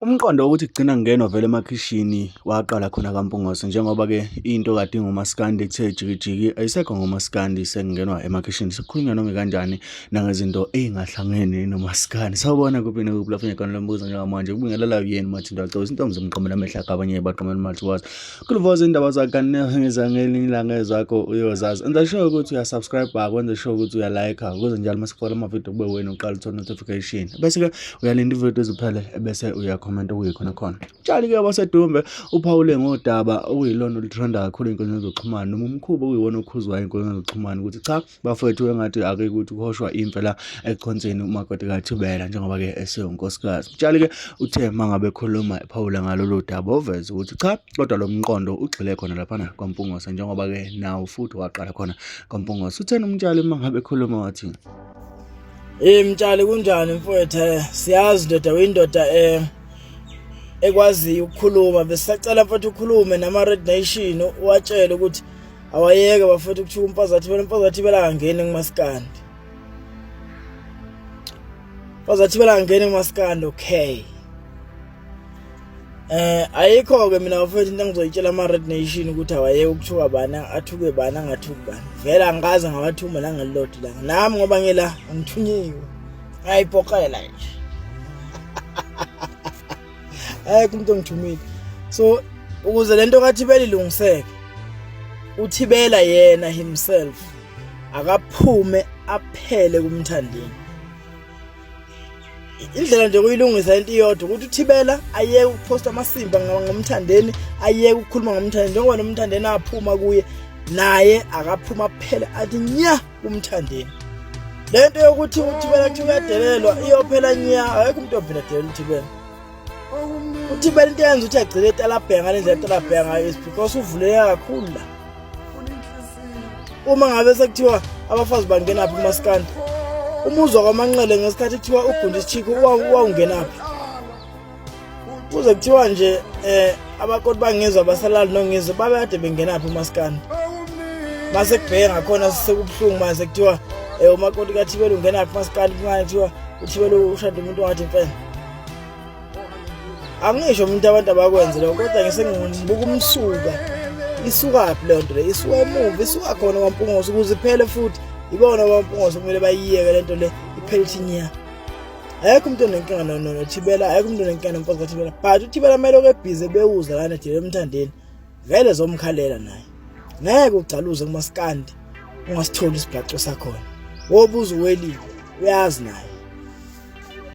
Umqondo wokuthi kugcina kungenwa vele emakhishini waqala khona kaMpungose njengoba-ke into kade ingumaskandi kuthe jikijiki ayisekho ngomaskandi sekungenwa emakhishini sekukhulunywa noma kanjani nangezinto ey'ngahlangene nomaskandi. Sawubona kuphi nekuphi lapho ngekhona lombuzo njengamanje kubingelela yena Mathinto Agcobo isintombi zomqomela amehlo akabanye baqomela uMathiwazi Kulivoza indaba zakane ngelinye ilanga ezakho uyozazi. Enza sure ukuthi uyasubscribe, kwenze sure ukuthi uyalike ukuze njalo uma sifaka amavidiyo kube wena uqala uthola notification. Bese-ke uyalinda ividiyo iziphele bese uyakhomenta okuyikhona khona. Tshali-ke wasedumbe uphawule ngodaba okuyilona olutrenda kakhulu ey'nkundleni zokuxhumana noma umkhuba okuyiwona okhuzwayo ey'nkundleni zokuxhumana ukuthi cha Bafowethu engathi ake ukuthi kuhoshwa imfe la echonseni umakoti kaThibela njengoba-ke esewunkosikazi. Mtshali-ke uthe uma ngabe ekhuluma ephawula ngalolu daba uveze ukuthi cha kodwa lo mqondo ugxile khona laphana kwaMpungose njengoba-ke nawo futhi waqala khona kwaMpungose. Utheni uMtshali uma ngabe ekhuluma wathi Hey Mtshali kunjani mfowethu eh, siyazi ndoda uyindoda eh ekwaziyo ukukhuluma besisacela mfowethu ukhulume nama Red Nation uwatshele ukuthi Awayeke bafethu kuthiwa umfazi athi bela umfazi athi bela angene kumaskandi. Umfazi athi bela angene kumaskandi okay. Eh ayikho ke mina bafethu into engizoyitshela ama Red Nation ukuthi awayeke ukuthuka bani athuke bani angathuki bani. Vele angikaze ngawathuma la ngelilodwa ilanga. Nami ngoba ngila angithunyiwe. Ngayiphoqela nje. Ayekho umuntu ongithumile. So ukuze lento kaThibela ilungiseke uThibela yena himself akaphume aphele kumthandeni. Indlela nje kuyilungisa into iyodwa ukuthi uThibela ayeke ukuphosta amasimba ngomthandeni ayeke ukukhuluma ngomthandeni njengoba nomthandeni aphuma kuye naye akaphuma phele athi nya kumthandeni. Lento yokuthi uThibela kuthi uyadelelwa iyophela nya akekho umuntu ovela delela uThibela. Uthibela into eyenza ukuthi agcine etalabhenga ngale ndlela etalabhenga ngayo is because uvuleke kakhulu la. Uma ngabe sekuthiwa abafazi bangenaphi kumaskandi umuzwa kwamanqele ngesikhathi kuthiwa ugunda isichikho wawungenaphi kuze kuthiwa nje eh abakoti bangizwa basalali nongizwe babekade bengenaphi umaskandi mase kubheka ngakhona sekubuhlungu mase kuthiwa eh umakoti kaThibela ungenaphi umaskandi kungani kuthiwa uThibela ushada umuntu ongathi mfene angisho umuntu abantu abakwenze lokho kodwa ngisengibuka umsuka isukaphi leyo nto le isuka emuva isuka khona kwaMpungose ukuze iphele futhi ibona kwaMpungose kumele bayiyeke le nto le iphele ithi nya ayekho umuntu onenkinga noThibela ayekho umuntu onenkinga nomfazi kaThibela but uThibela kumele okebhize bewuza lana nje emthandeni vele zomkhalela naye ngeke ugcaluze kumaskandi ungasitholi isibhaxo sakhona wobuza uwelile uyazi naye.